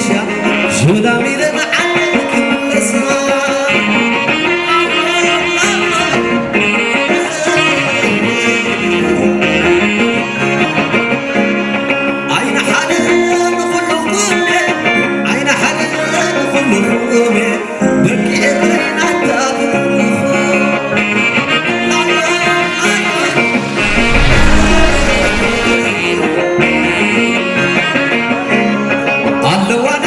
ሰላም ኢለ ንዓዲ ክምለሳ። ዓይኒ ሓደ ንኹሉ ቁሜ፣ ዓይኒ ሓደ ንኹሉ ቁሜ፣ ደቂ ኤረይ ናታ ኣለዋና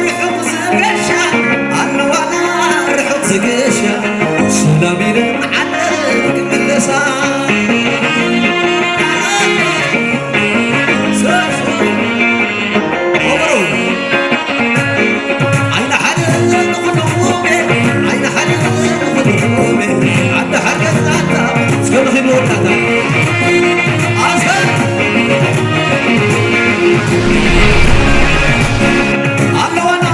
ርሑቕ ዝገሻ፣ ኣለዋና ርሑቕ ዝገሻ፣ ሰላም ኢለን ዓደን ክምለሳ። ኦሮሞ። ዓይኒ ሓደ ንኹሉ ቁሜ፣ ዓይኒ ሓደ ንኹሉ ቁሜ፣ ዓዲ ሓርገጽ ኣታ፣ እስከ ንኺድ ወዳታ። ኣሰ። ኣለዋና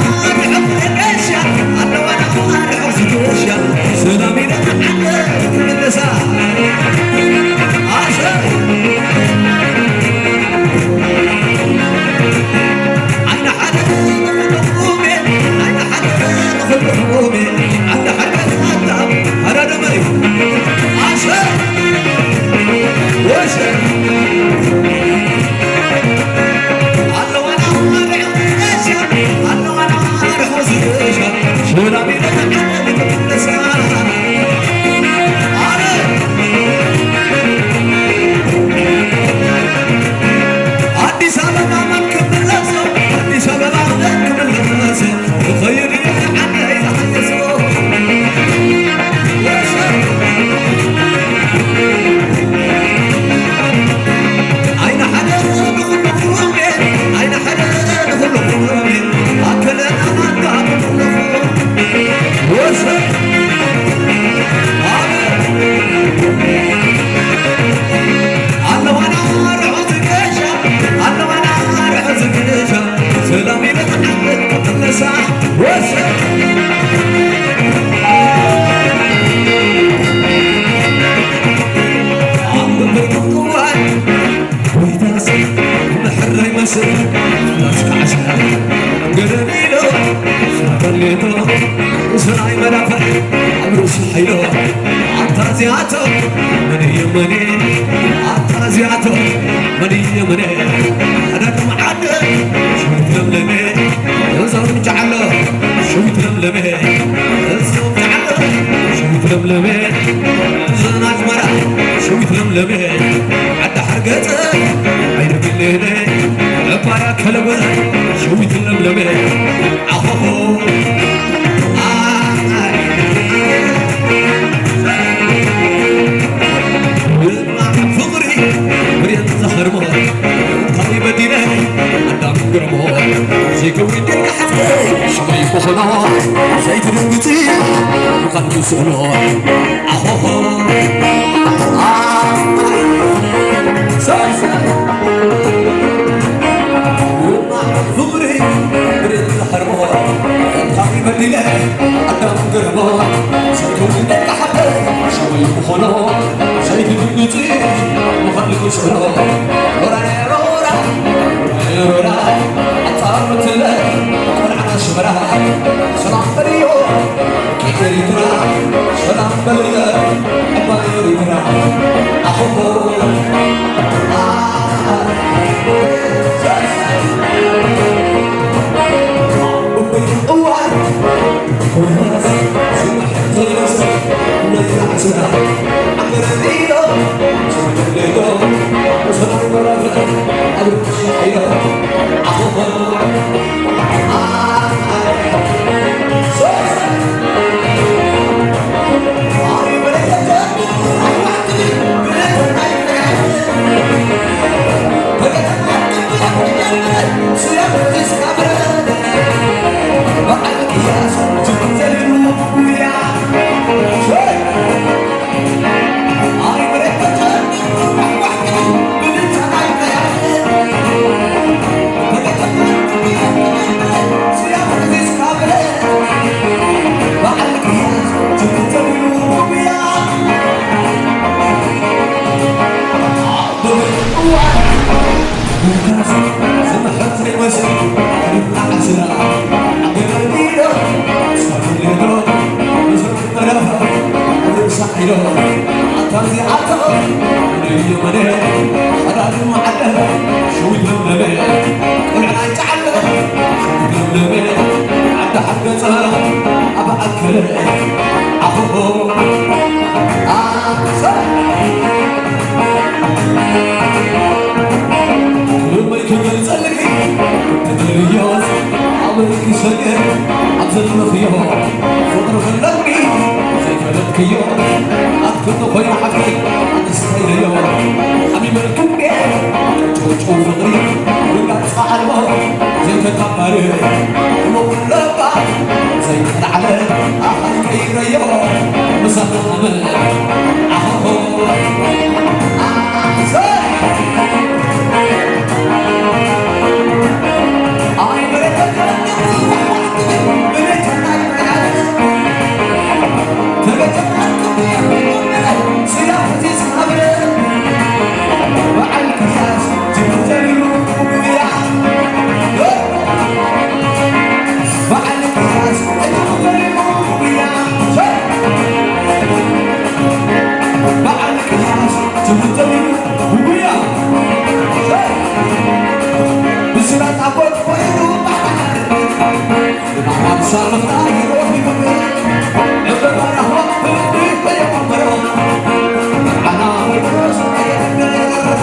ርሑቕ ዝገሻ፣ ኣለዋና ርሑቕ ዝገሻ፣ ሰላም ኢለን ዓደ ክምለሳ። ኣሰ። ዓይኒ ሓደ ንኹሉ ቁሜ፣ ዓይኒ ሓደ ንኹሉ ቁሜ፣ ዓዲ ሓርገጽ ኣታ፣ ኣረ ደመይ፣ ኣሰ፣ ወሰ፣ ኣለዋና ርሑቕ ዝገሻ፣ ኣለዋና ርሑቕ ዝገሻ፣ ሰላም ኢለን ዓደ ክምለሳ። ኣረ ኣዲስ ኣበባ መን ክምለሶ፣ ኣዲስ ኣበባ መን ክምለሶ፣ ክኸይድ እየ ዓደይ ዝሓየሶ። ዓይኒ ሓደ ንኹሉ ቁሜ፣ ዓይኒ ሓደ ንኹሉ ቁሜ፣ ኣከለና ናታ ክምለሶ። ወሰ-፣ ኣረ ኣለዋና ርሑቕ ዝገሻ፣ ኣለዋና ርሑቕ ዝገሻ፣ ሰላም ኢለን ዓደን ክምለሳ። ወሰ-፣ ኣብ ምድሪ ምጥዋር ጎይታስ ክምሕረይ መስል፣ ላስ ከዓስና ገደል ኢሎ፣ ስራበሌቶ፣ ስራይ መዳፍዕ ኣብ ርእሲ ሓይሎ። ኣታ እዚኣቶም መን እዮም መን? ኣታ እዚኣቶም መን እዮም መን? ኣዳግም ዓደ ሸዊት ለምለመ፣ እዞም ጃዕሎ ሸዊት ለምለመ፣ እዞም ጃዕሎ ሸዊት ለምለመ፣ እዞም ኣዝመራ ሸዊት ለምለመ፣ ዓዲ ሓርገጸ ዓይኒ ብሌነ፣ ዕባያ ከለበ ሸዊት ለምለመ፣ ዓኾኾ። ፍቕሪ ብሬን ዘኸርሞ፣ እንታይ በዲለ ኣዳም ግርሞ፣ ዘይከውን ደቂ ሓፍተይ፣ ሰማይ ኮኾኖ፣ ዘይትድንግጺ፣ ብቐልቢ ስእሎ፣ ኣሆሆ፣ ኣ-፣ ሳይሳ፣ ፍቕሪ ብሬን ዘኸርሞ፣ እንታይ በዲለ ኣዳም ግርሞ፣ ዘይከውን ደቂ ሓፍተይ፣ ሰማይ ኮኾኖ፣ ዘይትድንግጺ፣ ብቐልቢ ስእሎ፣ ሮራ፣ ሮራ፣ ሮራ፣ ኣጻር ምትለ፣ ቆልዓ ኣስመራ፣ ሰላም በልዮ፣ ኤሪትራ፣ ሰላም በልዮ፣ ዕባይ ኤሪትራ፣ ኣኾቦ፣ ኣ-፣ እዋን፣ ኣታ እዚኣቶም ነዩ መነ ኣዳድም ዓደ ሸዊት ለምለመ፣ ቆልዑ ናይ ጨዓለ ሸዊት ለምለመ፣ ዓዲ ሓገፀ ኣብ ኣከለ ኣኸቦ ኣሰ ክብመይ ክገልጸልኪ ትደልዮስ ኣበይ ክሰግር ኣብ ዘለኽዮ ፍቕሪ ከለኒ ዘይፈለጥክዮ ኣትክልቲ ኮይና ሓፍተይ ኣንስተይለዮ ሓሚመልኩም ጌር ጭውጭው ፍቕሪ ውላድ ጸዓልቦ ዘይተጣመር ሕሞቕ ለባ ዘይተላዕለ ኣኻል ቀይረዮ ምሳኻ ኣመል ኣኸኾ በዓል ቅያስ ትብተልዩ ውጉያ ብስራት ኣቦት ኮይኑ ባሕሪ ንባሕሪ ንባሕሪ ሳልኽና ይሮፍ ይመግር ዕምበባ ራህዋ ብልቢ ከየማመሮ መርዓና ወይኖስ ከየድምር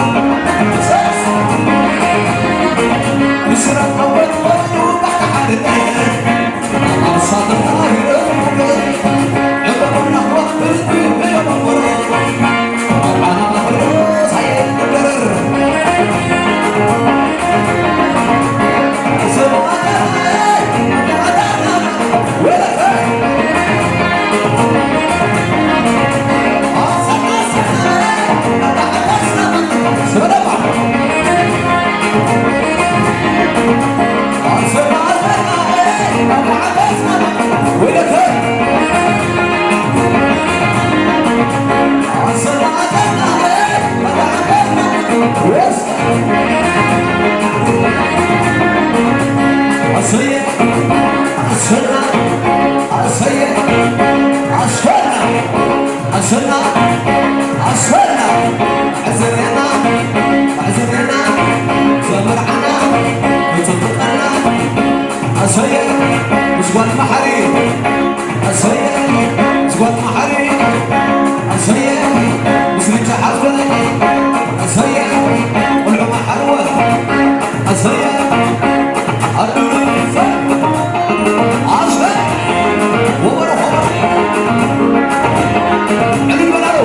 ብስራት ኣቦት ኮይኑ ባሕሪ ኣሰየ ኣሰና ኣሰየ ኣሰና ኣሰና ኣሰና ኣዕዘርና ኣዕዘርና ዘመርዓና ዘጽብቀና ኣሰየ ምስ ጓል መሓሪ ኣሰየ ምስ ጓል መሓሪ ኣሰየ ምስ ልጃ ሓፍተይ ኣሰየ ቆልዑ መሓርወ ኣሰየ ኣዱ ኣሰ ወበረ ኸበረ ዕልል በላሉ